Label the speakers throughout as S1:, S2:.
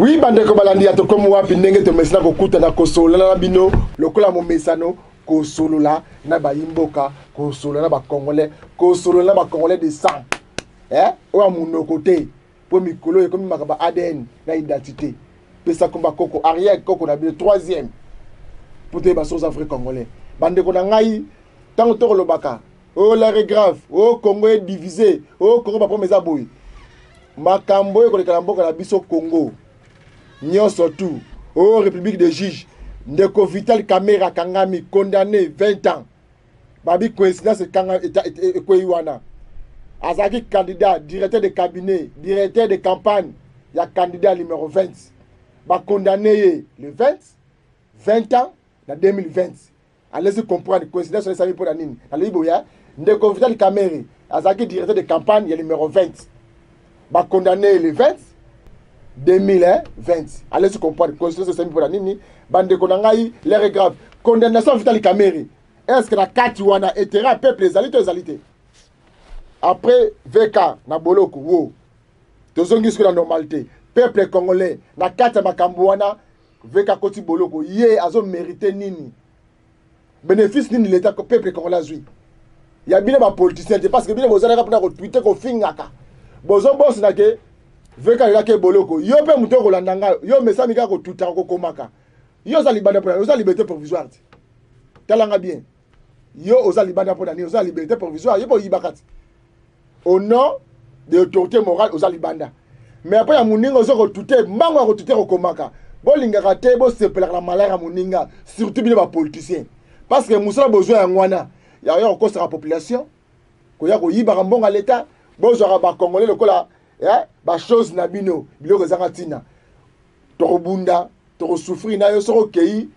S1: Oui, bandeko balandi ya Tokomi Wapi, ndenge tomesana kokutana, kosolola na bino lokola momesano, kosolola na bayimboka, kosolola na bacongolais, kosolola na bacongolais de sang, eh? Oyo ya monoko te, mpo mikolo ekomi makambo ADN na identité. Pesa komba koko arrière koko na bino troisième mpo toyeba so oza vrai congolais. Bandeko na ngai, ntango tokolobaka oyo, oh, l'heure est grave, oyo, oh, Congo est divisé, oyo, oh, Congo baproblème eza boye, makambo oyo ekoleka na mboka na biso Congo nyonso tu oyo, république de juge. Ndeko Vital Kamerhe akangami, condamné 20 ans. Babi coïncidence ekwei wana, azalaki candidat, directeur de cabinet, directeur de campagne ya candidat numéro 20. Bacondamné ye le 20, 20 ans na 2020. Allez comprendre coïncidence wana esali mpona nini. Nalobi boya, ndeko Vital Kamerhe azalaki directeur de campagne ya numéro 20, bacondamné le 20 2020. Allez comprendre coïncidence esali mpona nini. Bandeko na ngai, l'heure est grave. Condamnation Vital Kamerhe, est ce que na kati wana intérêt ya peuple ezali to ezali te? Après VK na boloko wo, tozongi soki na normalité. Peuple congolais, na kati ya makambo wana, VK akoti boloko, ye azomérite nini? Bénéfice nini l'état, peuple congolais azwi ya bino bapoliticien te? Parce que bino bozalaka mpona kotweeter, kofingaka, bozobosana ke VK alelaki boloko. Yo mpe moto okolanda ngai, yo mesami kaka kotutaka, kokomaka, yo oza libanda mpona oza liberté provisoire te. Talanga bien, yo oza libanda mpona nini? Oza liberté provisoire, yo mpe oyibaka te. Au nom de l'autorité morale, oza libanda, mais après ya moninga oza kotute mbango ya kotute, kokomaka. Bolingaka te, bosepelaka na malheur ya moninga, surtout bino bapoliticien, parce que mosala bozwa yango wana ya kokosaka population, koya koyibaka mbongo ya leta. Bozwaka bacongolais lokola bachose na bino, biloko ezanga ntina. Tokobunda, tokosouffrir na yo soki okei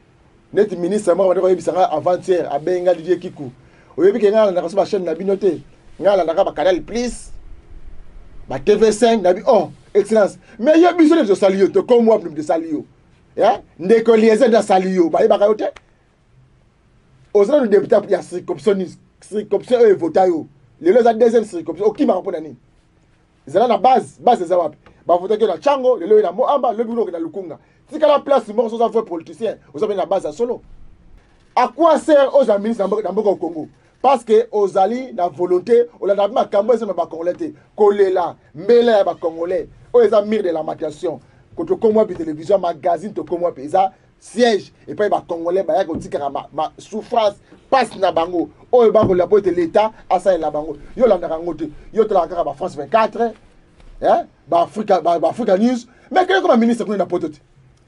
S1: neti ministre moko. Bande koyebisa avant-hier, abengi Didier Kiku: oyebi ke ngai alandaka so bachaîne na bino te, ngai alandaka bacanal Plus, ba TV5 na bi. Oh excellence, mais yo, biso nde tosali yo, tokomi wapi? Tosali yo, ndeko Eliezer nde asali yo, bayebaka yo te. Oza nanu député ya circonscription, circonscription oyo evota yo lelo eza deuxième circonscription. Okimaka mpo na nini? Ezala na base. Base eza wapi? Bavotaki yo na Tshangu, lelo oyo na Mont-Amba, lobi kuna okenda Lukunga. Tikala place moko. So oza vrai politicien, oza mpe na base ya solo. À quoi sert oza ministre na mboka ya Congo? Parce que ozali na volonté, olandaka mpe makambo eza na bacongolais te, kolela mbela ya bacongolais oyo eza mur de lamentation. Tokomi wapi télévision magazine, tokomi wapi eza siège epai bacongolais bayaki kotikaka ma souffrance, mpasi na bango oyo bakolela po ete l'état asalela bango. Yo olandaka yango te, yo otalaka kaka bafrance 24, baafrica ba News. Mais kende koma ministre kuna na poto te.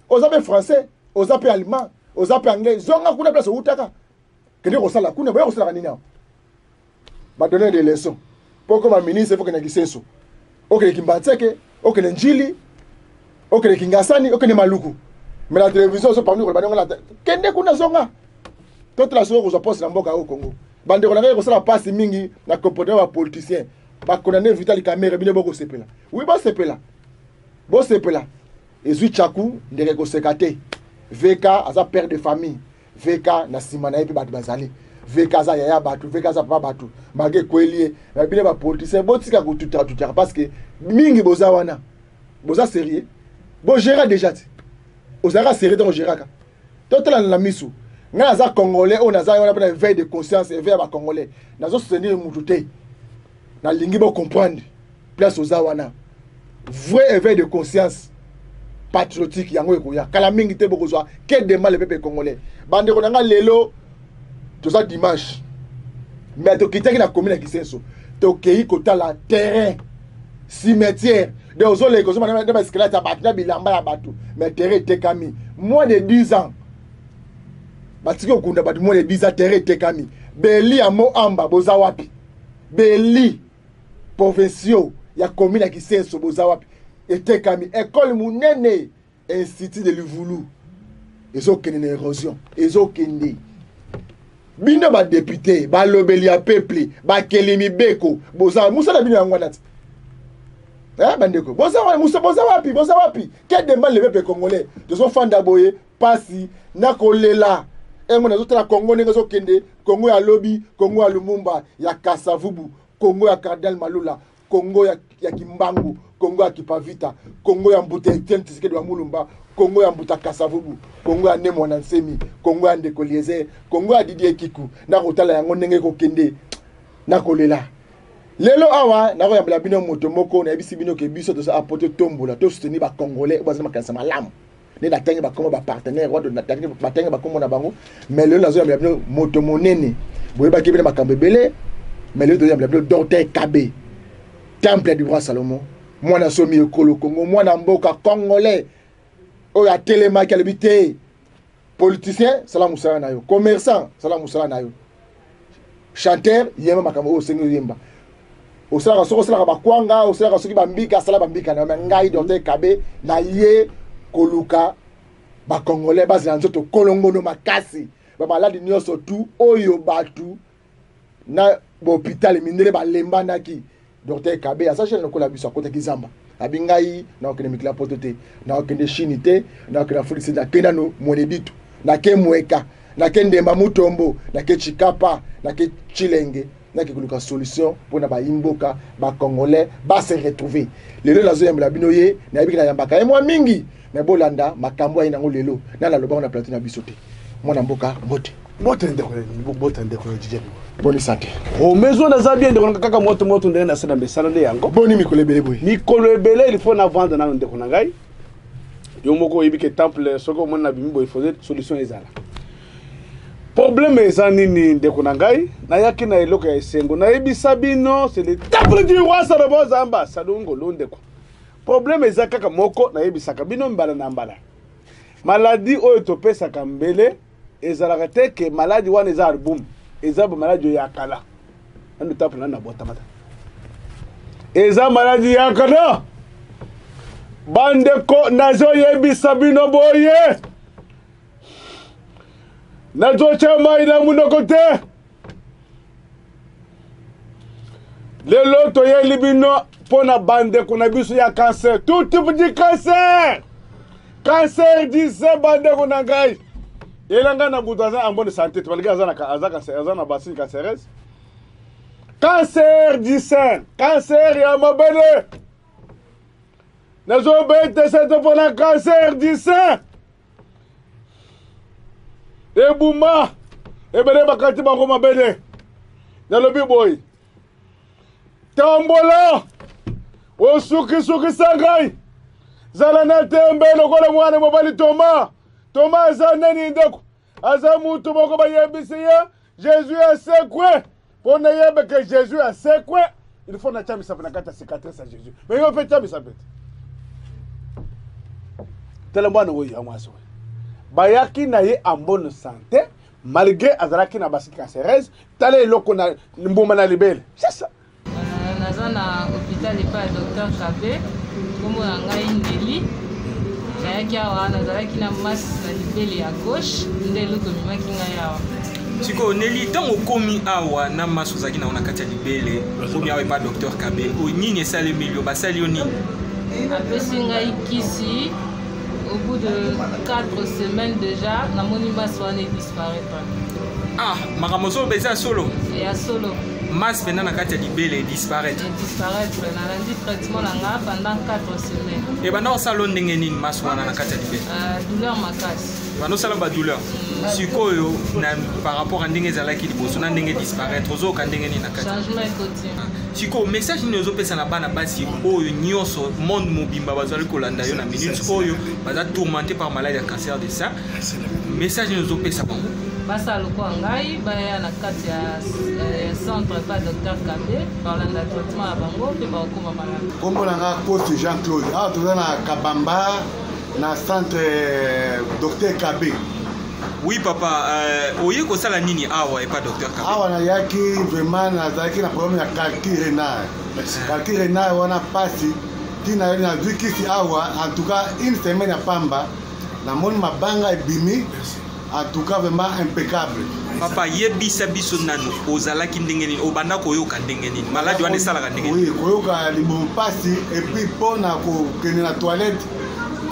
S1: Oza mpe français, oza mpe allemand, oza mpe anglais. Zonga kuna place outaka, kende kosala kuna. Boya kosalaka nini awa? Badonneur de leçon. Mpo okoma ministre, faut okende Kisenso, okende Kimbanseke, okende Njili, okende Kingasani, okende Maluku. Mais na télévision ozo parmi koloba ndenge. Kende kuna, zonga, totala soki okozwa poste na mboka oyo Congo. Bandeko na ngai, kosala mpasi mingi na comportement ya bapoliticien. Bacondamné Vital Kamerhe, bino bokosepela? Oui, bosepela, bosepela. Ezwi tchaku ndeke koseka te. VK aza père de famille. VK na nsima na ye mpe bato bazali. VK aza yaya bato, VK aza papa bato. Malgré ekweli ye na bino bapoliticien, botika kotutaka tutaka, parce que mingi boza wana, boza sérieux? Bogéra déjà te. Ozalaka sérieux ntango ogéraka? Totalana na miso. Ngai naza congolais oyo naza wana mpona éveil de conscience, éveil ya bacongolais. Nazosoutenir mutu te, nalingi bocomprendre place oza wana. Vrai éveil de conscience patriotique, yango ekoya kala mingi te. Bokozwa que demande le peuple congolais? Bandeko na ngai, lelo toza dimanche, mais tokitaki na commune ya Kisenso, tokei kotala terrain cimetière de ozoleka, ozomona na basquelette ya bato na bilamba ya bato, mais terrain etekami moins de 10 ans. Batiki kokunda bato moins de 10 ans, terrain etekami. Beli ya Mont-Amba, boza wapi? Beli provinciaux ya commune ya Kisenso, boza wapi? Etekami. Ekole monene, Institut de Livulu, ezokende na érosion, ezokende. Bino badéputé, balobeli ya peuple, bakeli mibeko, boza mosala bino yango wana ti. Bandeko, boza wana, boza wapi? Boza wapi? Que demande le peuple congolais? Tozofanda boye, pasi na kolela engo. Nazotala Kongo ndenge ezokende. Kongo ya lobi, Kongo ya Lumumba, ya Kasavubu, Kongo ya cardinal Malula. Kongo ya, ya Kimbangu, Kongo ya Kipavita, Kongo ya Mbuta Etienne Tshisekedi wa Mulumba, Kongo ya Mbuta Kasavubu, Kongo ya Ne Muanda Nsemi, Kongo ya Ndeko Eliezer, Kongo ya Didier Kiku. Nakotala yango ndenge ekokende, nakolela. Lelo awa nakoyambela bino moto moko, nayebisi bino ke biso toza apo totombola, to soutenir ba Congolais oyo baza na makanisa malamu. Nde natangi bakombo ba partenaire wana, batangi bakombo na bango, mais lelo nazoyambela bino moto monene. Boyebaki bino makambo ebele, mais lelo toyambela bino Docteur Kabe, Temple du Roi Salomon, mwana somi ekolo Congo, mwana mboka congolais oyo atelemaki alobi te politicien sala mosala na yo, commerçant sala mosala na yo, chanteur yemba makambo oyo osengi oyemba, osalaka soki osalaka bakwanga, osalaka soki bambika, asala bambika na yo. Me ngai Docteur Kabe na ye koluka bacongolais bazala nzoto kolongono makasi, bamaladi nyonso tu oyo bato na bahôpital mindele balembanaki. Docteur Kabe aza jeune lokola biso, akotaki zamba, abi ngai nakokende mikili ya poto te, nakokende Chine te, nakokende Afrique te, nakende nano Mweneditu, nake Mweka, nake Ndemba Mutombo, nake Chikapa, nake Chilenge, nake koluka solution mpona bayimboka bacongolais base retrouver. Lelo nazoyambela bino ye, nayebiki nayambaka ye mwa mingi, me bolanda makambo aye nango lelo na nalobango na plateau na biso te. Mwana mboka, mbote.
S2: Mbote ndeko, mbote ndeko Didier.
S1: Boni santé?
S2: Oh, maison naza bien ndeko, kaka moto moto ndenge nasala mesala nde yango.
S1: Boni mikolo ebele boye?
S2: Mikolo ebele, il faut na vendre nano ndeko na ngai. Yo moko oyebi ke temple soki omoni na bimi boye, faut solution ezala. Problème eza nini ndeko na ngai? Nayaki na eloko ya esengo, nayebisa bino, c'est le temple du roi Salomon Zamba Salongo lo ndeko. Problème eza kaka moko, nayebisaka bino mbala na mbala. Maladie oyo topesaka mbele ezalaka te ke maladi wana eza album, eza ba maladi oyo ya kala. Nanu temple nanu nabotama te. Eza maladi ya kala. Bandeko, nazoyebisa bino boye, nazotya mai na monoko te. Lelo toyeli bino mpo na bandeko na biso ya cancer, tout type du cancer, cancer du sein. Bandeko na ngai, elanga na butu aza en bonne santé, malgré aza na aza cancer, aza na basine cancereuse, cancer du sein, cancer ya mabele. Nazobeta sete mpo na cancer du sein. Ebuma ebele bakati bango mabele. Nalobi boye, tambola osukisukisa ngai, zala na tembe lokola mwana mobali Toma. Toma aza nani ndeko? Aza mutu moko bayebisi ye Jésus asekwe. Mpo nayeba ke Jésus asekwe, il faut natya misapi na kati ya cicatrice ya Jésus. Me yo mpe tya misapi te. Tala mwana oyo ya mwasi oyo bayaki na ye en bonne santé malgré azalaki na basi cancereuse. Tala eloko na mbuma na libele, c'est ça.
S3: Naza na hôpital epai ya Docteur Kabe, nkombo na ngai Neli. Nayaki awa, nazalaki na masse na libele ya gauche, nde eloko ememaki ngai awa.
S4: Sikoyo Neli, ntango okomi awa na masse ozalaki nango na kati ya libele, okomi awa epa Docteur Kabe, oyo nini esalemi yo? Basali yo nini?
S3: Apesi ngai kisi, au bout de 4 semaines déjà namoni masse wana edisparaître.
S4: Ah, makambo ozoloba eza ya solo?
S3: Ya solo.
S4: Masse mpenza na kati ya libele edisparaître?
S3: Edisparaître, nalandi traitement na nga pendant 4 semaines.
S4: Ebanda kosala yo ndenge nini masse wana na kati ya libele?
S3: Douleur makasi.
S4: Banda osala badouleur. Sikoyo na par rapport a ndenge ezalaki liboso na ndenge disparaître, ozoyoka ndenge nini na kati?
S3: Changement ekoti.
S4: Sikoyo message nini ozopesa na bana basi oyo nyonso monde mobimba bazali kolanda yo na minute oyo, baza tourmenté par maladie ya cancer de sein? Message nini ozopesa bango?
S3: Basala lokola ngai, baya na kati ya centre pa Docteur Kabe, balanda traitement na bango mpe bakokoma malamu.
S5: Kombo na nga Coste Jean Claude. Awa toza na Kabamba na centre Docteur Kabe.
S4: Oui papa, oye kosala nini awa epa Docteur Kabe?
S5: Awa nayaki vraiment, nazalaki na problème ya calcul rénal. Calcul rénal wana pasi ntina nazwi kisi awa, en tout cas une semaine ya pamba namoni mabanga ebimi, en tout cas vraiment impeccable.
S4: Papa, yebisa biso nanu, ozalaki ndenge nini? Obanda koyoka ndenge nini? Maladi wana esalaka ndenge nini?
S5: Oui, koyoka libumu pasi et puis mpona kokende na toilette,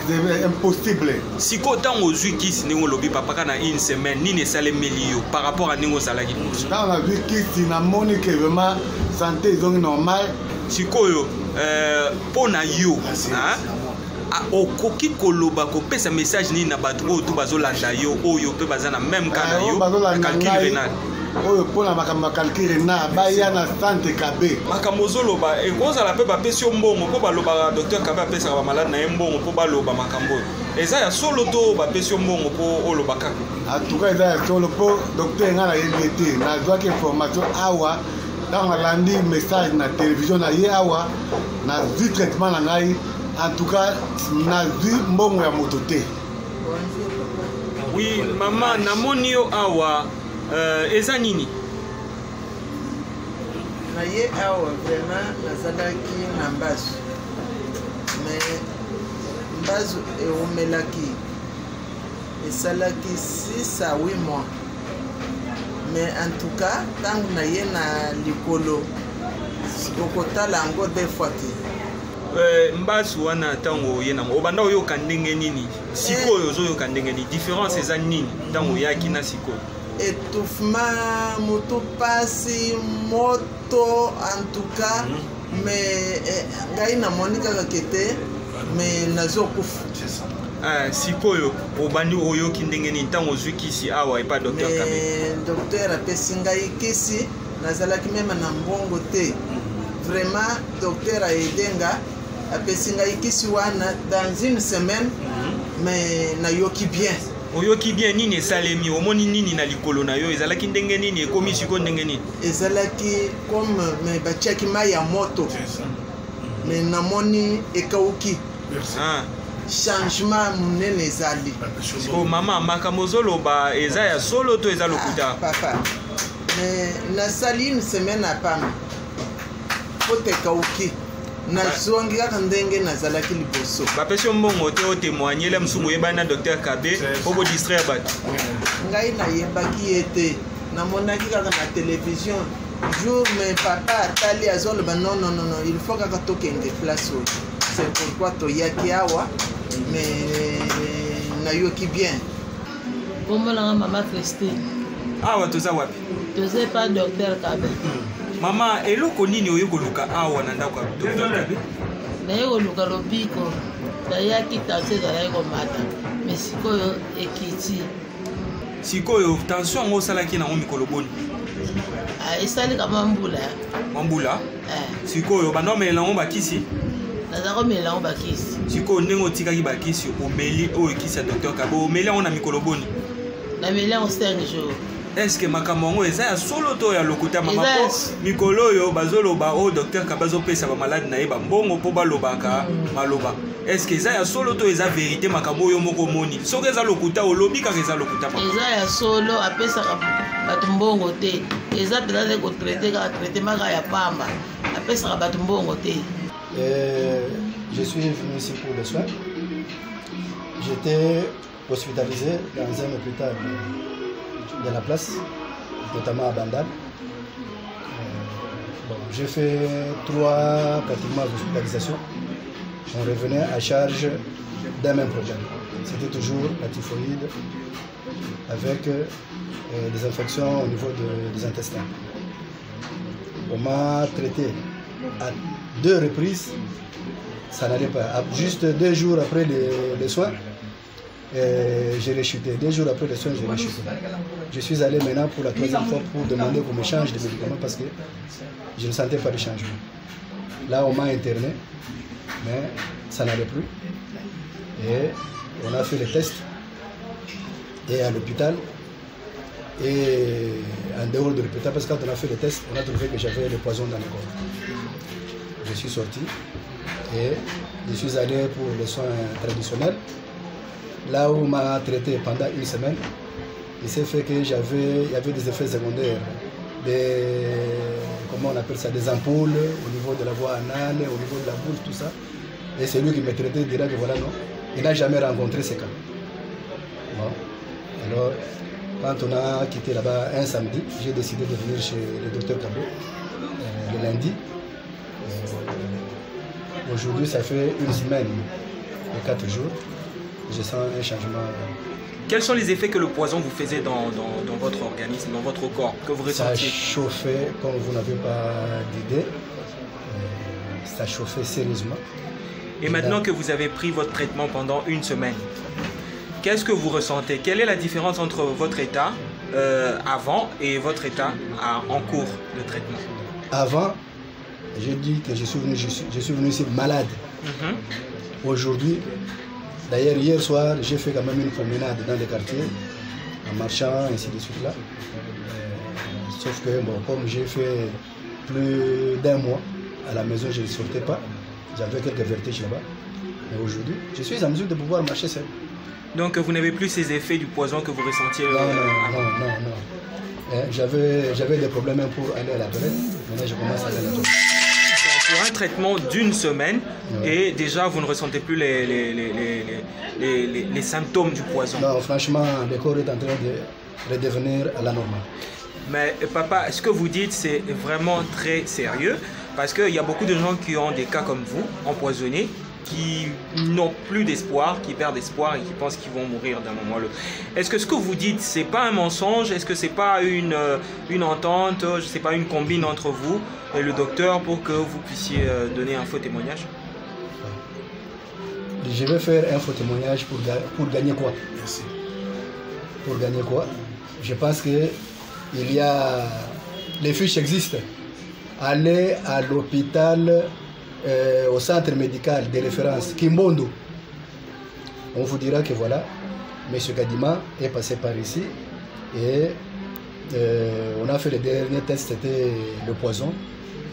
S5: c'est impossible.
S4: Sikoyo ntango ozwi kisi, ndenge olobi papa, kaka na une semaine, nini esalemeli yo par rapport a ndenge ozalaki liboso?
S5: Ntango nazwi kisi, namoni ke vraiment santé ezongi normal.
S4: Sikoyo mpo na yo, okoki koloba, kopesa message nini na bato oyo to bazolanda yo, oyo mpe baza na même cas na yo,
S5: calcul rénal? Oyo mpona makambo ya calcul rénal, baya na centre Kabe.
S4: Makambo ozoloba ekozala mpe bapesi yo mbongo, mpo balobaka docteur Kabe apesaka bamalade na ye mbongo mpo baloba. Makambo oyo eza ya solo to bapesi yo mbongo mpo oloba kaka?
S5: En tout cas, eza ya solo, mpo docteur ngai nayebi ye te. Nazwaki information awa ntango nalandi message na télévision na ye. Awa nazwi traitement na ngai. En tout cas, nazwi mbongo ya moto te.
S4: Oui mama, namoni yo awa, eza nini?
S6: Na ye awa vraiment nazalaki na mbasu, mais mbasu ewumelaki, esalaki 6 à 8 mois. Mais en tout cas, ntango na ye na likolo, okotala yango deux fois te.
S4: Mbasu wana, ntango oye nango, obanda oyoka ndenge nini? Sikoyo ozoyoka ndenge nini? Différence eza nini ntango oyaki na sikoyo?
S6: Étouffement, motu pasi, moto, en tout cas. Mais ngai namoni kaka ke te, mais nazokufa.
S4: Sikoyo obandi oyoki ndenge nini ntango ozwi kisi awa epa docteur Kabe?
S6: Mais docteur apesi ngai kisi, nazalaki même na mbongo te. Vraiment, docteur aaider nga, apesi ngai kisi wana dans une semaine, mais nayoki bien.
S4: Oyoki bien. Nini esalemi? Omoni nini na likolo na yo? Ezalaki ndenge nini? Ekomi sikoyo ndenge nini?
S6: Ezalaki comme mais batiaki mai ya moto, mais namoni ekauki. Changement monene ezali.
S4: Sikoyo mama, makambo ozoloba eza ya solo to eza lokuta?
S6: Ah, papa, mais nasali une semaine apamba po te ekauki, nazongi kaka ndenge nazalaki liboso.
S4: Bapesi yo mbongo te otémoigner? Le mosusu boyebani na docteur Kabe mpo bodistraire bato?
S6: Ngai nayebaki ye te, namonaki kaka na télévision jour. Mais papa atali, azoloba: "Non, non, non, non, il faut kaka tokende place oyo." C'est pourquoi toyaki awa, mais nayoki bien.
S7: Kombo nanga mama Christine.
S4: Awa toza wapi?
S7: Toza epa docteur Kabe.
S4: Mama, eloko nini oyo koluka awa na ndako ya docteur Kabe?
S7: Naye koluka lobiko. Nayaki, tension ezalaki komata, mais sikoyo ekiti.
S4: Sikoyo tension yango osalaki nango mikolo boni?
S7: Ah, esali kama mbula.
S4: Mwa mbula.
S7: Eh.
S4: Sikoyo banda omelela yango bakisi?
S7: Naza komela yango bakisi.
S4: Sikoyo ndenge otikaki bakisi, omeli oyo kisi ya docteur Kabe, omeli yango na mikolo boni?
S7: Nameli yango 5 jours.
S4: Est-ce makambo yango eza ya solo to ya lokuta, mama?
S7: Eza
S4: Po mikolo oyo bazoloba oyo docteur Kabe azopesa bamalade na ye bambongo mpo balobaka maloba. Est-ce eza ya solo to eza vérité, makambo oyo moko omoni? Soki eza lokuta, olobi kaka eza lokuta, mama.
S7: Eza ya solo, apesaka bato mbongo te. Eza mpenza te kotraiter, kaka traitement kaka ya pamba, apesaka bato mbongo te.
S8: Et je suis venu ici pour les soins. J'étais hospitalisé dans un hôpital de la place, notamment à Bandal. Bon, j'ai fait trois pratiquement hospitalisations. On revenait à charge d'un même problème. C'était toujours la typhoïde avec des infections au niveau des intestins. On m'a traité à deux reprises, ça n'allait pas. Juste 2 jours après les soins, j'ai rechuté. 2 jours après les soins, j'ai rechuté. Je suis allé maintenant pour la troisième fois pour demander qu'on me change de médicaments parce que je ne sentais pas de changement. Là, on m'a interné, mais ça n'allait plus. Et on a fait les tests et à l'hôpital et en dehors de l'hôpital, parce que quand on a fait les tests, on a trouvé que j'avais le poison dans le corps. Je suis sorti et je suis allé pour les soins traditionnels. Là où on m'a traité pendant une semaine, il s'est fait que j'avais, il y avait des effets secondaires, des, comment on appelle ça, des ampoules au niveau de la voie anale, au niveau de la bouche, tout ça. Et c'est lui qui me traitait dira que voilà, non, il n'a jamais rencontré ces cas. Bon. Alors, quand on a quitté là-bas un samedi, j'ai décidé de venir chez le docteur Cabot le lundi. Aujourd'hui, ça fait une semaine et 4 jours. Je sens un changement.
S4: Quels sont les effets que le poison vous faisait dans votre organisme, dans votre corps, que vous
S8: Ça
S4: ressentiez?
S8: Chauffait comme vous n'avez pas d'idée. Ça chauffait sérieusement.
S4: Et maintenant que vous avez pris votre traitement pendant une semaine, qu'est-ce que vous ressentez? Quelle est la différence entre votre état avant et votre état en cours de traitement?
S8: Avant, j'ai dit que je suis venu, je suis venu ici malade. Aujourd'hui, d'ailleurs hier soir, j'ai fait quand même une promenade dans le quartier, en marchant, ainsi de suite là. Sauf que bon, comme j'ai fait plus d'un mois à la maison, je ne sortais pas. J'avais quelques vertiges là-bas. Mais aujourd'hui, je suis en mesure de pouvoir marcher seul.
S4: Donc vous n'avez plus ces effets du poison que vous ressentiez?
S8: Non, non, non, non, non. J'avais des problèmes pour aller à la toilette. Maintenant, je commence à aller à la toilette.
S4: Pour un traitement d'une semaine, ouais. Et déjà vous ne ressentez plus les symptômes du poison.
S8: Non, franchement, le corps est en train de redevenir à la normale.
S4: Mais papa, ce que vous dites, c'est vraiment très sérieux, parce qu'il y a beaucoup de gens qui ont des cas comme vous, empoisonnés, qui n'ont plus d'espoir, qui perdent espoir et qui pensent qu'ils vont mourir d'un moment à l'autre. Est-ce que ce que vous dites, c'est pas un mensonge? Est-ce que c'est pas une entente, je sais pas, une combine entre vous et le docteur pour que vous puissiez donner un faux témoignage?
S8: Je vais faire un faux témoignage pour gagner quoi?
S2: Merci.
S8: Pour gagner quoi? Je pense que il y a... Les fiches existent. Allez à l'hôpital, au centre médical de référence Kimbondo. On vous dira que voilà, M. Kadima est passé par ici et on a fait le dernier test, c'était le poison,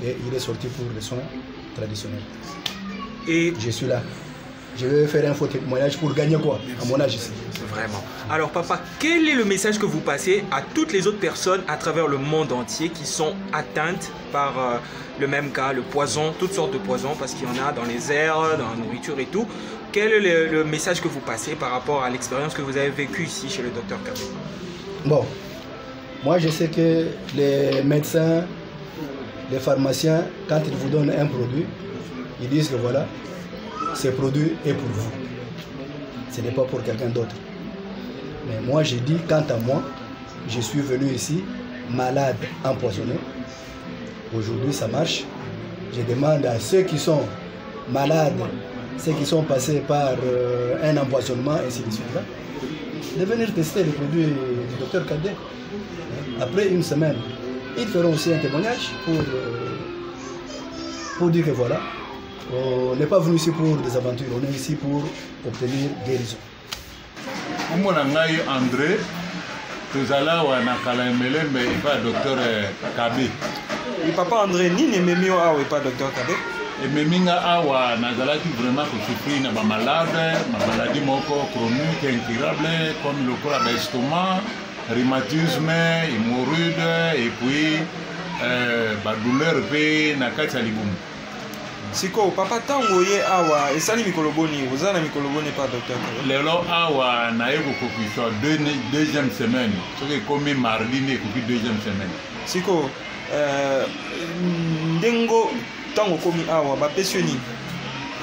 S8: et il est sorti pour les soins traditionnels.
S4: Et
S8: je suis là. Je vais faire un faux témoignage pour gagner quoi? À mon âge ici.
S4: Vraiment. Alors papa, quel est le message que vous passez à toutes les autres personnes à travers le monde entier qui sont atteintes par le même cas, le poison, toutes sortes de poisons, parce qu'il y en a dans les airs, dans la nourriture et tout. Quel est le message que vous passez par rapport à l'expérience que vous avez vécue ici chez le docteur Kabé?
S8: Bon, moi je sais que les médecins, les pharmaciens, quand ils vous donnent un produit, ils disent que voilà, ce produit est pour vous. Ce n'est pas pour quelqu'un d'autre. Mais moi, j'ai dit, quant à moi, je suis venu ici malade, empoisonné. Aujourd'hui, ça marche. Je demande à ceux qui sont malades, ceux qui sont passés par un empoisonnement, ainsi de suite, là, de venir tester le produit du docteur Kabé. Après une semaine, ils feront aussi un témoignage pour dire que voilà, on n'est pas venu ici pour des aventures, on est ici pour obtenir guérison.
S9: Kombo na ngai André, tozala awa na Kalaemelembe epa docteur Kabé.
S4: Oui, papa André, nini ememi yo awa epa docteur Kabé?
S9: Ememi nga awa, nazalaki vraiment kosouffrir na bamalade, mamaladi moko chronique incurable, comme lokola baestomac, rhumatisme, hémorroïde, et puis badouleur mpe na kati ya libumu.
S4: Sikoyo papa, ntango ye awa esali mikolo boni? Oza na mikolo boni pa docteur Kabé?
S9: Lelo awa naye kokokisa deuxième semaine. Soki ekomi mardi nde ekoki deuxième semaine.
S4: Sikoyo ndenge ntango okomi awa, bapesi yo nini?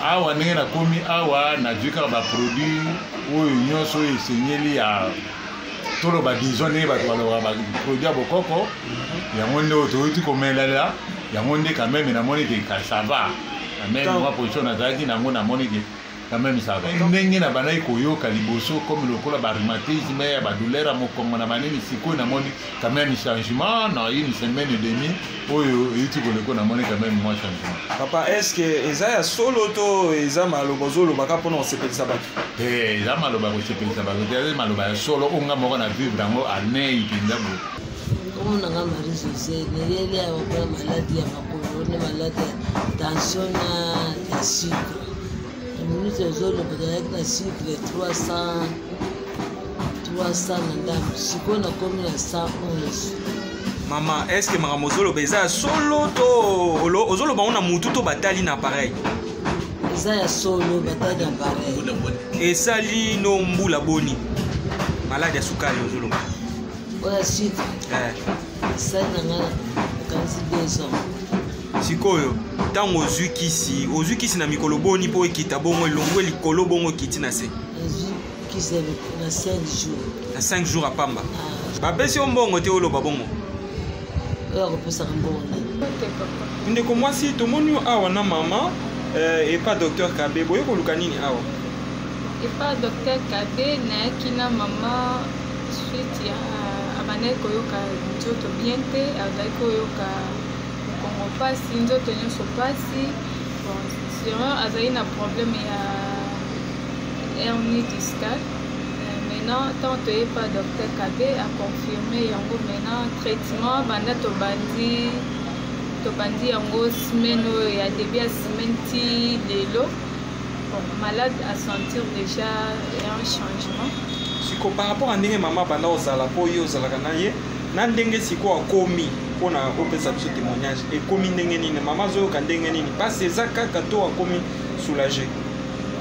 S9: Awa ndenge nakomi awa, nazwi kaka baproduit oyo nyonso oyo esengeli ya toloba, disons ndenge bato balobaka, baproduit ya bokoko. Yango nde oyo toyuti komelela, yango nde quand même namoni ke ça va. Quand même mwa position nazalaki nango, namoni ke quand même ça va. Ndenge na bandaki koyoka liboso comme lokola barhumatisme ya badouleur ya mokongo na banini, sikoyo namoni quand même changement. Na une semaine et demie oyo euti koleko, namoni quand même mwa changement.
S4: Papa, est ce que eza ya solo to eza maloba ozolobaka mpona kosepelisa bato?
S9: Te, eza maloba kosepelisa bato te, eza maloba ya solo oyo nga moko na vivre yango anei mpenza boye.
S7: Kombo na nga Marie José. Nayeli awa mpona maladi ya makolo na maladi ya tension na ya sucre. Na minute ozoloba, tozalaki na sucre 300 300 na ndambo, sikoyo nakomi na 111.
S4: Mama, est ce que makambo ozoloba eza ya solo to ozoloba ngo na mutu to batali na appareil?
S7: Eza ya solo, batali na appareil.
S4: Esali no mbula boni maladi ya sukali ozoloba?
S7: Oyo ya sucre?
S4: Eh.
S7: Esali na ngai nakanisi 2 ans.
S4: Sikoyo ntango ozwi kisi, ozwi kisi na mikolo boni mpo ekita bongo, elongwe likolo bongo ekiti na se?
S7: Nazwi kisi na 5 jours.
S4: Na 5 jours apamba?
S7: Ah.
S4: Bapesi yo mbongo te oloba bongo?
S7: Oyo akopesaka mbongo nani?
S4: Ndeko mwasi, tomoni yo awa na mama euh, epa docteur Kabe, boye koluka nini awa?
S3: Epa docteur Kabe nayaki na mama suite ya abandaki koyoka nzoto bien te, azalaki koyoka mokongo mpasi, nzoto nyonso mpasi. Bon, sûrement azali na problème ya hernie discale. Euh, maintenant tant toye pa docteur Kabe a confirme yango, maintenant traitement banda tobandi tobandi yango semaine oyo ya début ya semaine ti lelo. Bon, malade a sentir déjà un changement.
S4: Siko par rapport à ndenge mama banda ozala mpo yo ozalaka na ye na ndenge sikoyo akomi mpona opesa biso témoignage, ekomi ndenge nini? Mama azoyoka ndenge nini? Mpasi eza kaka to akomi soulagé?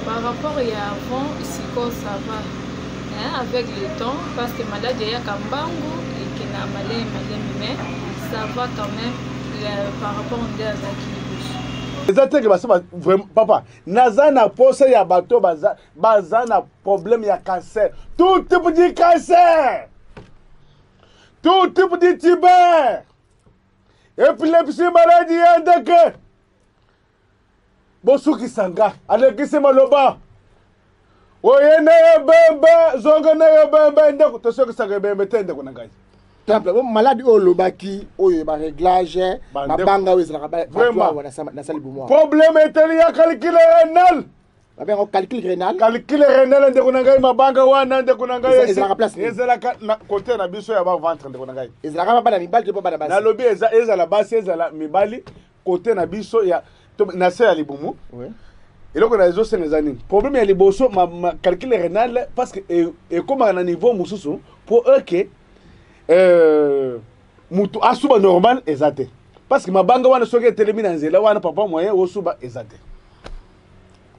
S3: Par rapport ya avant, sikoyo ça va, hein, avec le temps, parce que malade eyaka mbangu, ekenda malemi malemi, mais ça va quand même par rapport nde azalaki liboso.
S2: Eza te ke basi vraiment papa, naza na posa ya bato baza, baza na problème ya cancer, tout type du cancer, tout type du tuber, épilepsie, maladie ya ndeke. Bosukisa nga, alekisi maloba oye na ebembe, zonga na ebembe. Ndeko, tosukisaka ebembe te, ndeko na ngai.
S1: Temple bo maladi oyo olobaki oyo ba réglage mabanga oyo ezalaka
S2: Vraiment.
S1: awa na sali bomwa.
S2: Problème etali ya calcul rénal.
S1: Babenga calcul rénal.
S2: Calcul rénal, ndeko na ngai, mabanga wana, ndeko na ngai.
S1: Ezalaka place nini?
S2: Ezalaka na côté na biso ya baventre, ndeko na ngai.
S1: Ezalaka bana mibali to bana basi?
S2: Nalobi eza, ezala basi, ezala mibali, côté na biso ya na se ya libumu. Eloko na ezosenga eza nini? Problème ya liboso, ma calcul rénal, parce que ekomaka na niveau mosusu mpo eke mutu asuba normal eza te, parce que mabanga wana soki etelemi na nzela wana, papa, moyen osuba eza te.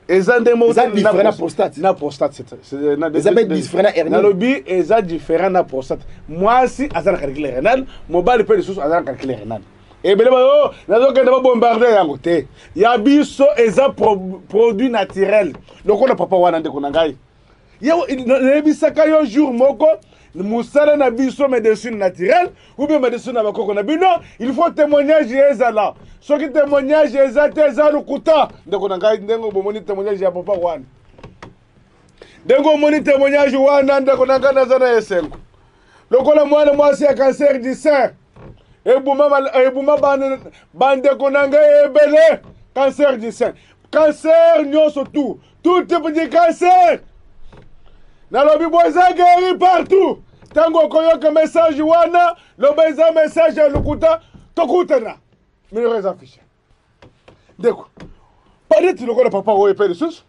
S2: Eza nde moko
S1: Eza
S2: te.
S1: Différent na prostate.
S2: Na prostate,
S1: Eza mpe différent na hernie.
S2: Nalobi eza différent na prostate. Mwasi aza na calcul rénal, mobali mpe lisusu aza na calcul rénal. Ebele ba o nazokende babombarde yango te. Ya biso eza produit naturel lokola papa wana, ndeko na ngai. Ye nayebisaka yo jour moko, mosala na biso médecine naturelle ou bien médecine na bakoko na bino, il faut témoignage ezala. Soki témoignage eza te, eza lokuta, ndeko na ngai. Ndenge bomoni témoignage ya papa wana, ndenge omoni témoignage wana, ndeko na ngai, naza na esengo. Lokola mwana mwasi ya cancer du sein ebuma ebuma bandeko na ngai ebele, cancer du sein, cancer nyonso, tout type de cancer, nalobi bo eza guéri partout. Ntango okoyoka message wana, loba eza message ya lokuta. Tokutana, numéro eza affiché, ndeko. Neti lokola papa oyo mpe lisusu,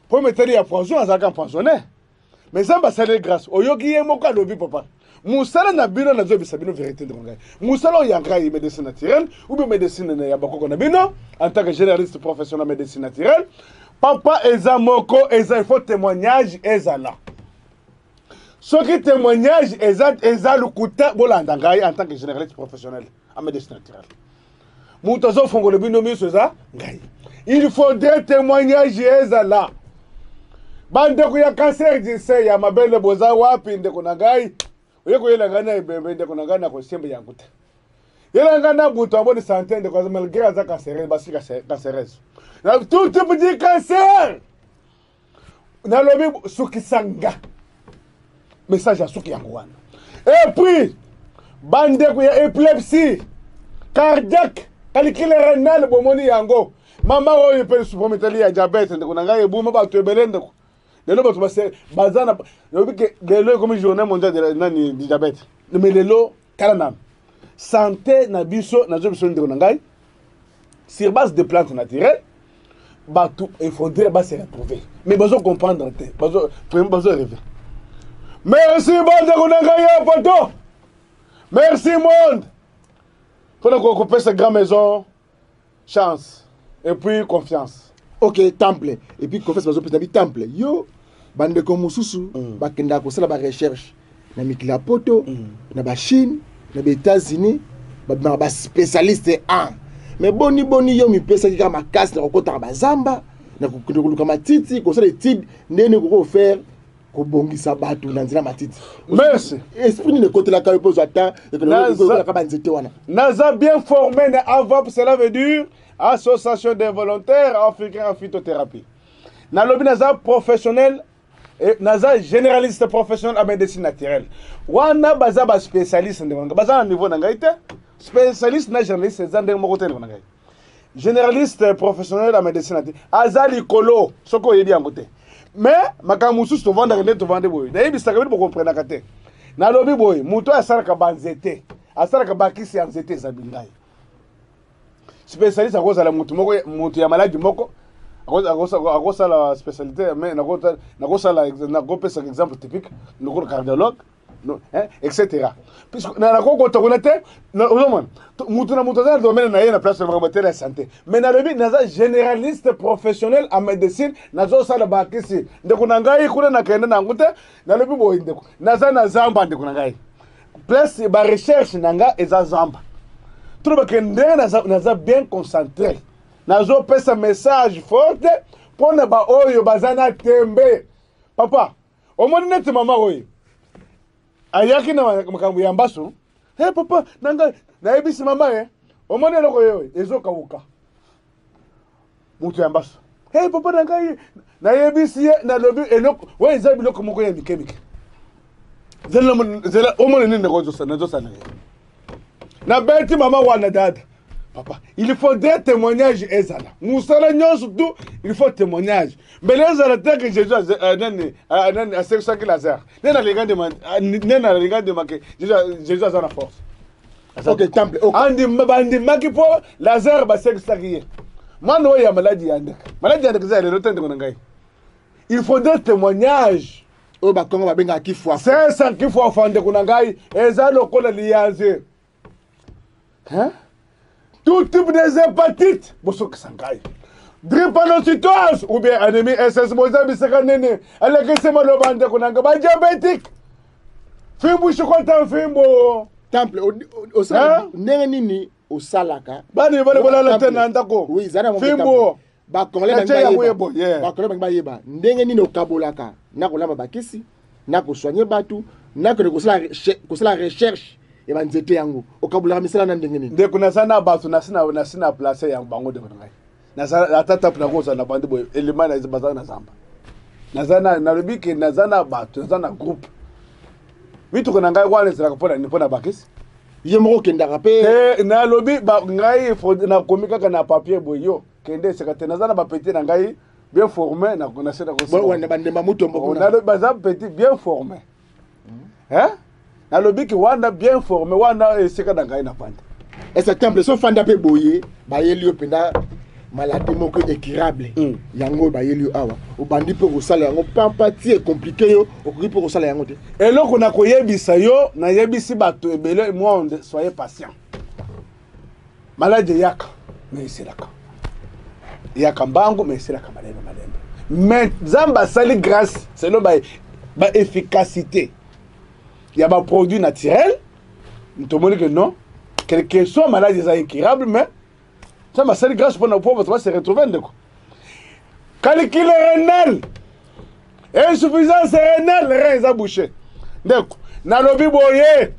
S2: po metali ya poison, azalaka empoisonné, mais Nzambe asali grâce. Oyoki ye moko alobi: "Papa, mosala na bino, nazobisa bino vérité, ndeko ngai, mosala oyo ya ngai médecine naturelle ou bien médecine ya bakoko na bino, en tant que généraliste professionnel médecine naturelle, papa, eza moko, eza il faut témoignage ezala. Soki témoignage eza, eza lokuta." Bolanda ngai en tant que généraliste professionnel en médecine naturelle, moto azofongola bino miso eza ngai. Il faudrait témoignage ezala. Bandeko ya cancer du sein, ya mabele, boza wapi? Ndeko na ngai, oye koyela ngai na ebembe, ndeko na ngai, na kosemba yango te. Yela ngai na butu aboni santé, ndeko, malgré aza cancereuse, basi cancereuse na tout type du cancer, nalobi sukisa nga message ya suki yango wana. Et puis bandeko ya épilepsie cardiaque, calcul rénal, bomoni yango. Mama oyo mpe suprometali ya diabète, ndeko na ngai, ebuma bato ebele, ndeko. Lelo bato baza na, lobi ke lelo ekomi journée mondiale de nani, du diabète. Mais lelo tala nanu santé na biso, nazo biso, ndeko na ngai, sur base de plantes naturelles, bato il faudrait ba se retrouver, mais bazo comprendre te, bazo vraiment bazo rêver. Merci bandeko na ngai ya poto, merci monde mpona kopesa grand maison chance et puis confiance.
S1: Ok, temple et puis confiance bazopesa bi temple yo. Bandeko mosusu bakendaka kosala barecherche na mikili ya poto, na bachine, na baÉtats-Unis, babimaka baspécialiste 1. Mais boni boni yo mipesaki kaka makasi na kokotaka bazamba, na kokende koluka matiti, kosala étude ndenge koki kofaire? Kobongisa bato na nzela matiti.
S2: Merci.
S1: Esprit nini ekotelaka yo mpo ozwa temps ekotelaka banzete wana?
S2: Naza bien formé na AVAP, cela veut dire Association des volontaires africains en phytothérapie. Nalobi naza professionnel et naza généraliste professionnel en médecine naturelle. Wana baza ba spécialiste ndeko na ngai, baza na niveau na ngai te. Spécialiste na généraliste eza ndenge moko te, ndeko na ngai. Généraliste professionnel ya médecine naturelle aza likolo, soki oyebi yango te. Mais makambo mosusu tovandaka nde tovandi boye, nayebisaka bino, bokomprenaka te. Nalobi boye, moto oyo asalaka banzete, asalaka bakisi ya nzete, eza bingai. Spécialiste akozala motu moko, motu ya maladi moko akosala spécialité, mais nakosala, nakopesa exemple typique lokola cardiologue, no, hein, etc. Puisque na nakokota kuna te, ozomona mutu na mutu aza na domaine na ye na place ya makambo tele ya santé. Mais nalobi naza généraliste professionnel en médecine, nazosala bakisi, ndeko na ngai. Kuna nakende na yango te. Nalobi boye, ndeko, naza na zamba, ndeko na ngai. Place ba recherche na nga eza zamba. Tolobake ndenge naza, naza bien concentré, nazopesa message forte mpo na baoyo baza na tembe. Papa, omoni neti mama oyo ayaki na makambo ya mbasu. Hey, papa na ngai, nayebisi mama ye, omoni eloko oyo ezokauka, moto ya mbasu. Hey, papa na ngai, nayebisi ye, nalobi eloko oyo eza biloko moko ya mike mike. Nzela omoni nini nazosala ye. Nabeti mama wana dada. Papa, il faudrait témoignage ezala mosala nyonso tu, il faut témoignage. Mbele ezala te ke Jésus nani nani asekisaki Lazare, nde nalinga ndima, nde nalinga ndima ke Jésus aza na force.
S1: Ok, temple.
S2: Andima, bandimaki mpo Lazare basekisaki ye. Mwana oyo ya maladi ya ndeke, maladi ya ndeke eza ya lelo te, ndeko na ngai. Il faudrait témoignage.
S1: Oyo bakongo babengaka kifwa.
S2: Sesa kifwafa, ndeko na ngai, eza lokola liyanze, hein? Tout type des hépatites, bosokisa ngai, drépanocytose ou bien anémie SS, boza bisika nini alekisi maloba, ndeko na ngai. Badiabétique, fimbu shikota fimbu.
S1: Temple, osala ndenge nini? Osalaka
S2: bana bana bolala te na ndako.
S1: Oui, ezali na
S2: fimbu.
S1: Bacongolais
S2: Natie yango ye boye, yeah.
S1: Bacongolais bangi bayeba ndenge nini okabolaka na kolamba bakisi, na kosoigne bato, na kende kosala recherche ya banzete yango. Okabolaka misala na ndenge nini?
S2: Ndeko, naza na bato, nasi na place ya bango, ndeko na ngai. Naza ata tape nakozala na bandi boye elema na baza na zamba. Naza na, nalobi ke naza na bato, naza na groupe. Mituka na ngai wana ezalaka mpona nini? Mpona bakisi.
S1: Ye moko okendaka mpe?
S2: Te, nalobi ngai nakomi kaka na papier boye, yo kende eseka te. Naza na bapeti na ngai bien formé na se
S1: na bandemba mutombo kuna.
S2: Nalobi baza petit bien formé, hein? Nalobi ke wana bien formé, wana esika na ngai na vanda.
S1: Ese temple so fanda mpe boye, bayeli yo mpenza maladie moko incurable. Yango oyo bayeli yo awa, obandi mpe kosala yango pampa ti ecompliquer yo, okoki mpe kosala yango te?
S2: Eloko na koyebisa yo, nayebisi bato ebele monde, soyez patient. Maladi eyaka me eselaka, eyaka mbangu me eselaka malembe malembe. Mais Nzambe asali grâce selon ba efficacité ya baproduit naturel. Tomoni ke non, quelque soit maladi eza incurable, mais Nzambe asali grâce mpona po bato base retrouve. Ndeko, calcul rénal, insuffisance rénale, rein eza bouché, ndeko, nalobi boye,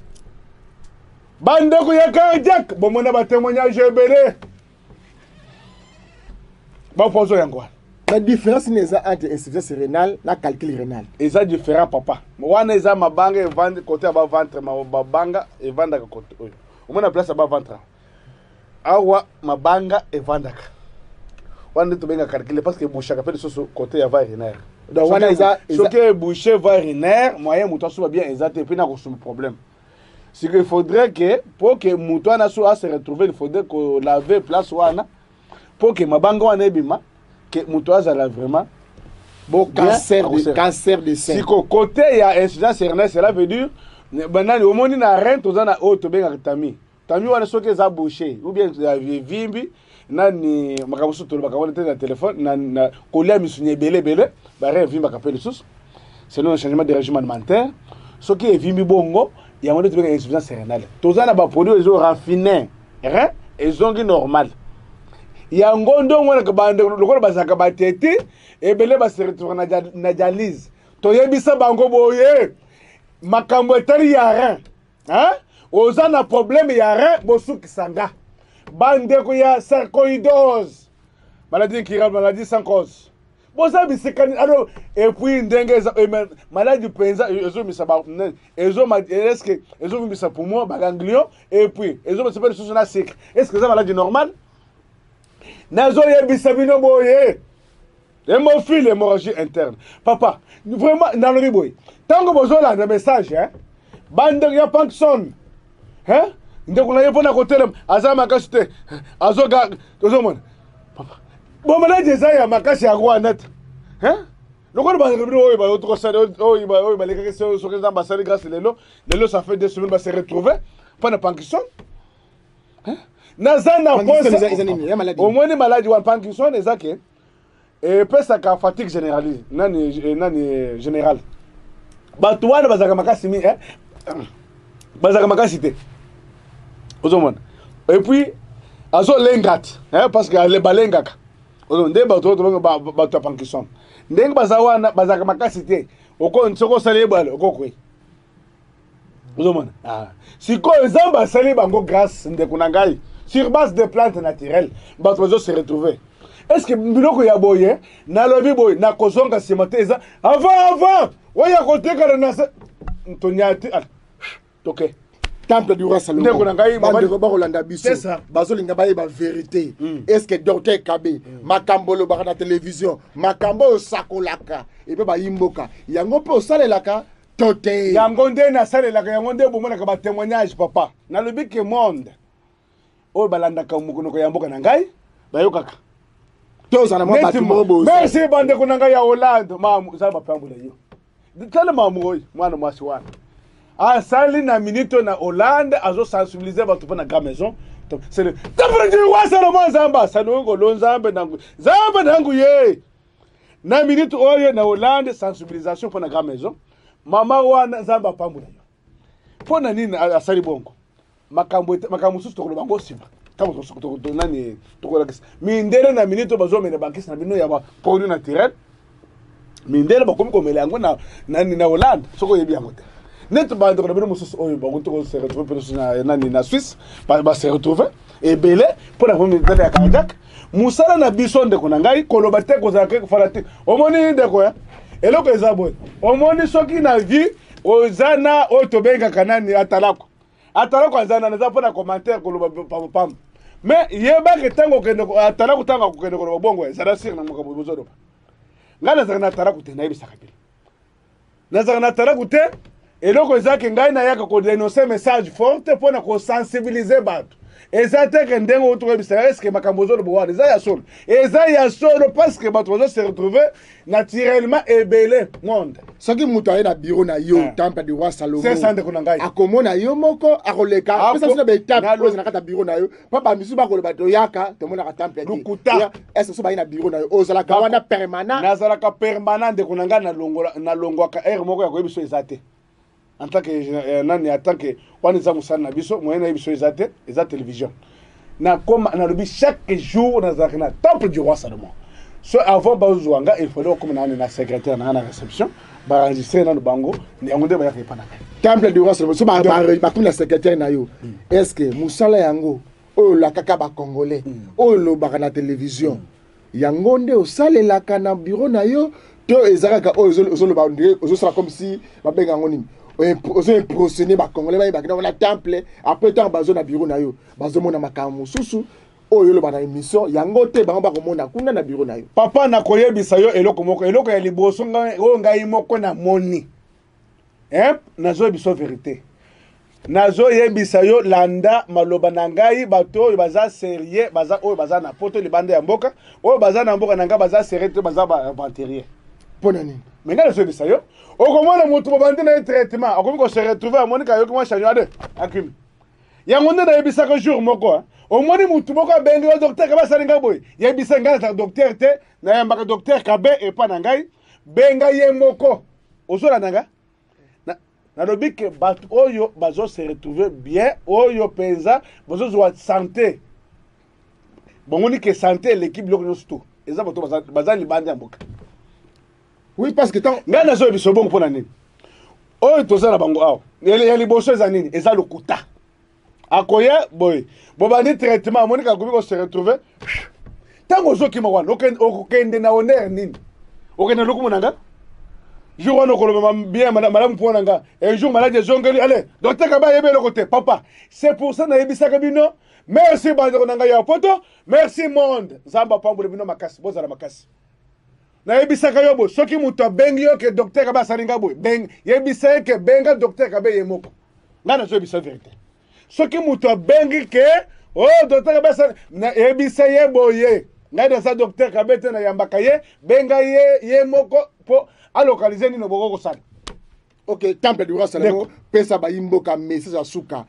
S2: bandeko ya cardiaque, bomona batémoignage ebele, bapoison yango wana.
S1: La différence nini eza entre insuffisance rénale na calcul rénal?
S2: Eza différent, papa. Wana eza mabanga evandi kote ya baventre. Mabanga evandaka kote oyo omona place ya baventre awa, mabanga evandaka wana nde tobenga calcul, parce que ebouchaka mpe lisusu kote ya voie urinaire.
S1: Donc wana
S2: Soki ebouche voie urinaire, moyen moto asuba bien eza te, mpe na kosuma problème. Ce qu'il faudrait que pour que moto wana so ase retrouver, il faudrait kolave place wana pour que mabanga wana ebima, ke moto azala vraiment.
S1: Bon, cancer de sein.
S2: Siko côté ya insuffisance rénale, cela veut dire banani omoni na rein, toza na oyo tobengaka tamis. Tamis wana soki eza bouché ou bien ya vimbi nani, makambo mosusu tolobaka wana te na telefone, na kolia misuni ebele ebele, barein evimbaka mpe lisusu selon le changement de régime alimentaire. Soki evimbi bongo, yango nde tobengaka insuffisance rénale. Toza na baproduit ezo raffine rein, ezongi normal. Yango nde omonaka bandeko lokola bazalaka bateti ebele, base retrouve na dialyse. Toyebisa bango boye, makambo etali ya rein, hein? Oza na problème ya rein, bosukisa nga. Bandeko ya sarcoïdose, maladie incurable, maladie sans cause, boza bisika nini? Alors, et puis ndenge eza eh, maladie mpenza ezomisa eske ezovimisa poumon, baganglion, et puis ezomisa mpe lisusu na sucre. Est ce que eza maladie normale? Nazoyebisa bino boye, hémophile, hémorragie interne, papa, vraiment nalobi boye, ntango bozolanda message, hein? Bandeko ya Parkinson, hein? Ndeko na ye mpona kotelema aza makasi te, azoga, tozomona papa, bomaladi eza ya makasi ya rwanda te, hein? Lokola bandeko bino oyo bauti kosala, oyo balekaki, soki Nzambe asali grâce lelo lelo, ça fait 2 semaines base retrouve mpo na Parkinson. Naza na posa, omoni maladi wana Parkinson eza ke epesaka fatigue généralise, nani nani général. Bato wana bazalaka makasi mi, bazalaka makasi te, ozomona. Et puis azolenga te, parce que balengaka nde bato oyo bato ya Parkinson, ndenge baza wana, bazalaka makasi te. Soki osali ye bale, okokwei, ozomona. Sikoyo Nzambe asali bango grâce, ndeko na ngai, sur base de plante naturelle, bato bazo se retrouver. Est ce que biloko ya boye, nalobi boye, nakozonga nsima te. Eza avant avant oyo ya kotekala na tonya te, toke.
S1: Temple du roi Salomon.
S2: Ndeko na ngai.
S1: Bandeko bakolanda biso bazolinga bayeba vérité. Est ce que docteur Kabe, makambo olobaka na télévision, makambo oyo osakolaka epe bayimboka, yango mpe osalelaka to te?
S2: Yango nde nasalelaka, yango nde bomonaka batémoignage, papa. Nalobi ke monde oyo balandaka mokonoko ya mboka na ngai bayokaka.
S1: Tozala mwa bato moko boye.
S2: Merci, bandeko na ngai ya Hollande. Mamu zala bapambola yo. Tala mamu oyo, mwana mwasi wana asali na minute oyo na Hollande, azosensibilize bato mpo na grand maison. C'est le temple du roi Salomon. Nzambe asali oyo ngolo, Nzambe nangu, Nzambe nangu ye na minute oyo na Hollande, sensibilisation mpo na grand maison. Mama wana, Nzambe apambola yo. Mpo na nini asali bongo? Makambo makambo mosusu tokoloba yango nsima, ntango nani tokolakisa mindele na minute oyo bazomela bankisi na bino ya baproduit naturel. Mindele bakomi komela yango na nani, na Hollande. Soki oyebi yango te, neti bandeko na bino mosusu oyo bakuti kose retrouve mpe lisusu na nani, na Suisse, base retrouve ebele mpo na mindele ya cardiaque. Mosala na biso, ndeko na ngai, koloba te, kozala ke kofala te. Omoni, ndeko, ya eloko eza boye, omoni, soki na vie oza na oyo tobengaka nani, atalako, atalako aza nani, eza mpo na commentaire, koloba pambapamba. Mais yebake, ntango okende atalako, ntango akokende koloba bongo, ezala sire na makambo bozoloba. Ngai nazalaka na atalaku te, nayebisaka bino, nazalaka na atalaku te. Eloko ezaki, ngai nayaka kodénonce message forte mpo na kosensibilize bato. Eza te ke ndenge outi koyebisaka, eske makambo ozoloba wana eza ya solo? Eza ya solo, parce que bato bazo se retrouver naturellement ebele monde.
S1: Soki moto aye na bureau na yo, temple du roi Salomon,
S2: C'est ça, ndeko na ngai.
S1: akomona yo moko, akoleka, pesa biso na baétape oyo eza na kati ya bureau na yo, mpo bamisusu bakoloba toyaka, tomonaka temple te.
S2: Lokuta.
S1: Est so baye na bureau na yo, ozalaka wana permanent?
S2: Nazalaka permanent, ndeko na ngai. Nalongwaka heure moko ya koyebi biso eza te. En tant que nani, en tant que wana eza mosala na biso, moyen nayebi biso eza te, eza télévision. Nakoma nalobi, chaque jour nazalaka na temple du roi Salomon. So avant bazwa nga, il fallait okoma nani na secrétaire na nga na réception, baenregistre nano bango, yango nde bayaka epa na ngai.
S1: Temple du roi Salomon, so bakomi na secrétaire na yo, est ce que mosala yango oyo olakaka bacongolais, oyo olobaka na télévision, yango nde osalelaka na bureau na yo, to eza kaka oyo ozoloba, ozosala comme si babenga yango nini, ozo impressionne bacongolais bayebaki na wana temple? Après, ntango bazo na bureau na yo, bazomona makambo mosusu oyo oloba na émission, yango te bango bakomona kuna na bureau na yo?
S2: Papa, nakoyebisa yo eloko moko. Eloko ya liboso oyo ngai moko namoni, nazoyebisa yo vérité, nazoyebisa yo, landa maloba na ngai. Bato oyo baza sérieux, baza oyo baza na poto, libanda ya mboka, oyo baza na mboka na ngai, baza sérieux te, baza baaventurier.
S1: Mpo na nini?
S2: Me ngai nazoyebisa yo, okomona moto bobandi na ye traitement, akomi kose retrouve, amoni kayoki mwa changement ade akimi. Yango nde nayebisaka jour moko, omoni motu moko abengi yo, docteur Kabe asali ngai boye, yebisa ngai, nazalaka docteur te, nayambaka docteur Kabe epa na ngai, benga ye moko. Ozolanda nga? Nalobi ke bato oyo bazo se retrouver bien, oyo mpenza bazozwa santé, bamoni ke santé eleki biloko nyonso to eza bato baza libanda ya mboka.
S1: Oui, parce que tant
S2: Ngai nazoyebisa bongo mpo na nini? Oyo toza na bango awa, ya liboso eza nini? Eza lokuta. Akoya boye, bobandi traitement, amoni kakomi kose retrouver. Ntango ozokima wana, okokende na honneur nini? Okende na lokumu na nga? Jour wana okoloba bien malamu mpo na nga. Un jour maladi ezongeli, ale docteur Kaba ayebi eloko te. Papa, c'est pour ça nayebisaka bino. Merci bandeko na ngai ya poto, merci monde. Nzambe apambole bino makasi, bozala makasi. Nayebisaka yo boye, soki moto abengi yo ke docteur Kabe asali nga boye, yebisa ye ke benga docteur Kabe ye moko. Ngai nazoyebisa vérité. Soki moto abengi ke o oh, docteur Kabe asali, yebisa ye boye, ngai naza docteur Kabe te, nayambaka ye, benga ye ye moko mpo alokalize nini oboko kosala.
S1: Ok, temple du roi Salomon, pesa bayi mboka message ya suka.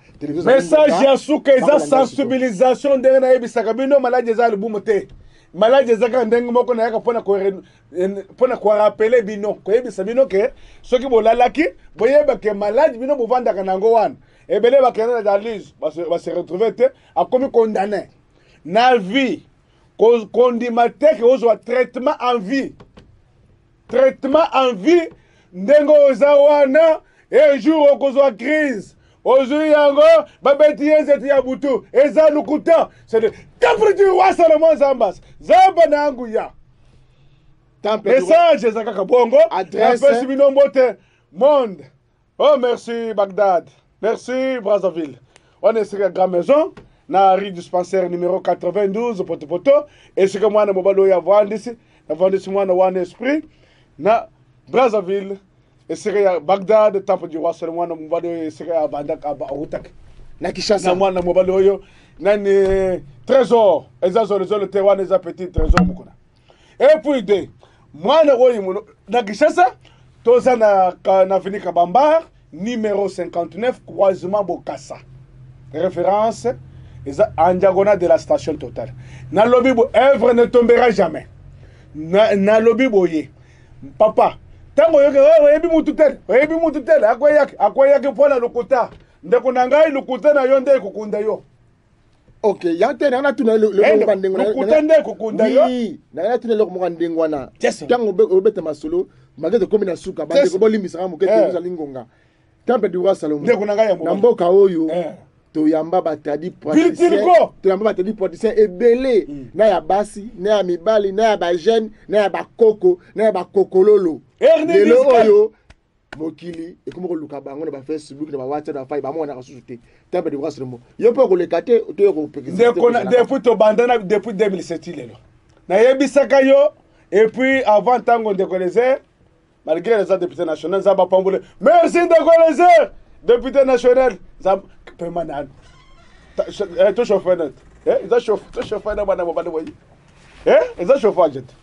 S2: Message ya suka eza sensibilisation. Ndenge nayebisaka bino, maladi eza libumu te, maladi eza kaka ndenge moko. Nayaka mpona korappeler bino, koyebisa bino ke soki bolalaki, boyeba ke maladi bino bovandaka nango wana, ebele bakende na dialyse, base retrouve te, akomi condamné na vie. Kondima te ke ozwa traitement en vie. Traitement en vie ndenge oza wana, un jour okozwa crise, ozwi yango, babeti ye nzete ya butu, eza lokuta. C'est le temple du roi Salomon Zambas, Zamba na nguya. Message eza kaka bongo. Napesi bino mbote monde. Oh, merci Bagdad, merci Brazzaville. Wana esika grand maison na rue dispensaire numéro 92, potopoto, esika mwana mobali oyo avandisi, navandisi mwana wana esprit na Brazzaville, esika ya Bagdad, temple du roi Salomon. Mwana mobali oyo esika ya abandaka, awutaki
S1: na Kinshasa.
S2: Na mwana mobali oyo nani, Trésor, eza zolozolo te, wana eza petit Trésor mokona. Et puis de mwana oyo na Kinshasa, toza na avenue Kabambar numéro 59, croisement Bokassa, référence eza en diagonale de la station Total. Nalobi bo, œuvre ne tombera jamais. Nalobi boye, papa, ntango oyoki oyebi mutu te, oyebi mutu te, akweyaki, akweyaki mpo na lokuta. Ndeko na ngai, lokuta na yo nde ekokunda yo.
S1: Ok, ya te, nanga natuna eloko ndenge
S2: Lokuta nde ekokunda yo.
S1: Nanga natuna eloko moko ndenge wana. Ntango obeta masolo malgré tokomi na suka, bandeko bolimbisaka moke te, ozali ngonga. Temple du roi Salomon,
S2: ndeko na ngai ya
S1: na mboka oyo, toyamba batradi-praticien, toyamba batradi-praticien ebele, na ya basi, na ya mibali, na ya bajeune, na ya bakoko, na ya bakokololo. Lelo oyo mokili ekomi koluka bango na bafacebook, na bawhatsapp, na bafai, bamonaka susu te. Temple du roi Salomon, yo mpe okoleka te to yo kopekisa?
S2: Ndeko, depuis tobanda, depuis 2007, lelo nayebisaka yo. Et puis avant, ntango ndeko Lezer, malgré les député national, Nzambe apambole, merci ndeko Lezer, député national, Nzambe pema nanu tochauffe net, eza chauffe na bana mobali boye, eza chauffage te.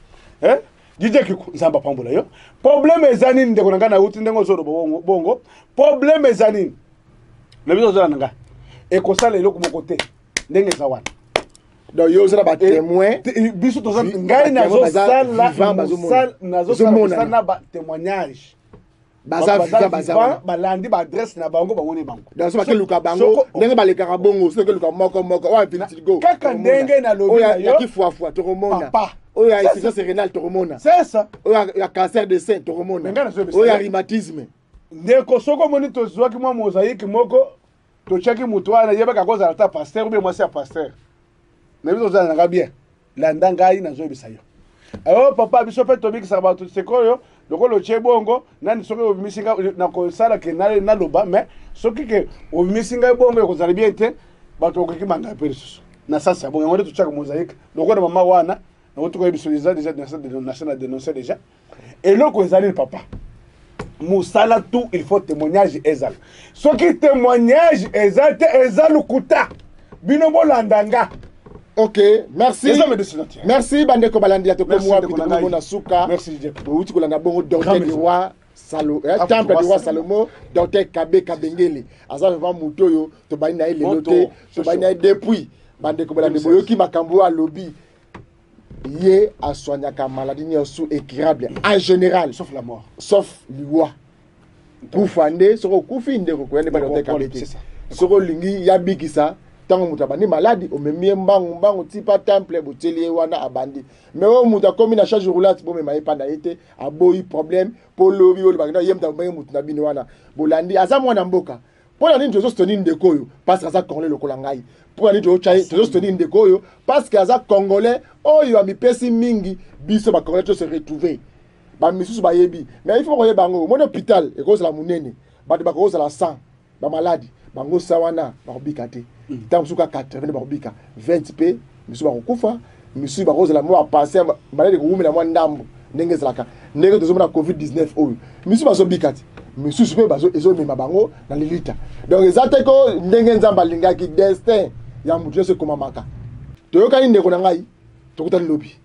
S2: DJ Kiko, Nzambe apambola yo. Problème eza nini, ndeko na ngai? Nauti ndenge ozoloba bongo, problème eza nini na biso? Ozala na ngai, ekosala eloko moko te ndenge eza wana.
S1: Donc yo ozala batémoin?
S2: Biso toza, ngai nazosala mosala na batémoignage.
S1: Baza vivant, baza wana.
S2: Balandi baadresse na bango, bamoni bango.
S1: Donc so bakeluka bango ndenge balekaka bongo, soki okeluka moko moko oyo vitiligo,
S2: Kaka ndenge nalobi na yo.
S1: Ya kifuafua tokomona, oyo ya insuffisance rénale tokomona,
S2: C'est ça.
S1: oyo ya cancer de sein tokomona, oyo ya rhumatisme.
S2: Ndeko, soki omoni tozwaki mwa mosaïque moko, totiaki moto wana, yebaka kozala ta pasteur ou bien mwasi ya pasteur na biso. Ozala nanga bien, landa ngai nazoyebisa yo. Ayo papa, biso mpe tobikisaka bato. Sikoyo lokola otie bongo nani, soki obimisi ngai, nakosala ke naloba, mais soki ke obimisi ngai bongo, ekozala bien te, bato bakoki manga mpe lisusu na sasi ya bongo. Yango nde totiaka mosaïque lokola mama wana nauti koyebisa. Eza déjà nase na dénonce déjà. Eloko ezali, papa, mosala tout il faut témoignage ezala. Soki témoignage eza te, eza lokuta. Bino bolanda nga.
S1: Ok, merci.
S2: Eza médecine.
S1: Merci bandeko balandi ya Tokomi Wapi. Tokomi na suka. Bouti kolanda bongo docteur du roi Salo, temple du roi Salomo, docteur Kabe Kabengele. Aza vraiment moto oyo tobandi na ye lelo te, tobandi na ye depuis. Bandeko balandi, boyoki makambo oyo alobi. Ye asoignaka maladie nyonso incurable en général.
S2: Sauf la mort.
S1: Sauf liwa, kufa nde. Soki okufi, ndeko, koya nde ba docteur Kabe te. Soki olingi ya bikisa, Ntango moto abandi maladi, omemi ye mbangu mbangu ti pa temple, botieli ye wana abandi. Mais oyo moto akomi na charge roulante, bomema ye pa na ye te, aboyi problème mpo lobi oyo bakenda ye moto abomaki moto na bino wana. Bolandi, aza mwana mboka. Mpo na nini tozosoutenir ndeko oyo? Parce que aza congolais lokola ngai. Mpo na nini tozosoutenir ndeko oyo? Parce que aza congolais oyo amipesi mingi. Biso bacongolais tose retrouver, bamisusu bayebi, mais il faut koyeba yango. Omoni, hôpital ekozala monene, bato bakozala 100 bamaladi, bango sa wana bakobika te. Ntango mosusu kaka 80 bakobika, 20 mpe misusu bakokufa, misusu bakozala mwa bapase, maladi ekowumela mwa ndambo, ndenge ezalaka, ndenge tozomona COVID-19 oyo. Misusu bazobika te, misusu mpe ezomema bango na lilita. Donc eza te ko ndenge Nzambe alingaki, destin ya motu nyonso ekomamaka. Toyokani, ndeko na ngai, tokutani lobi.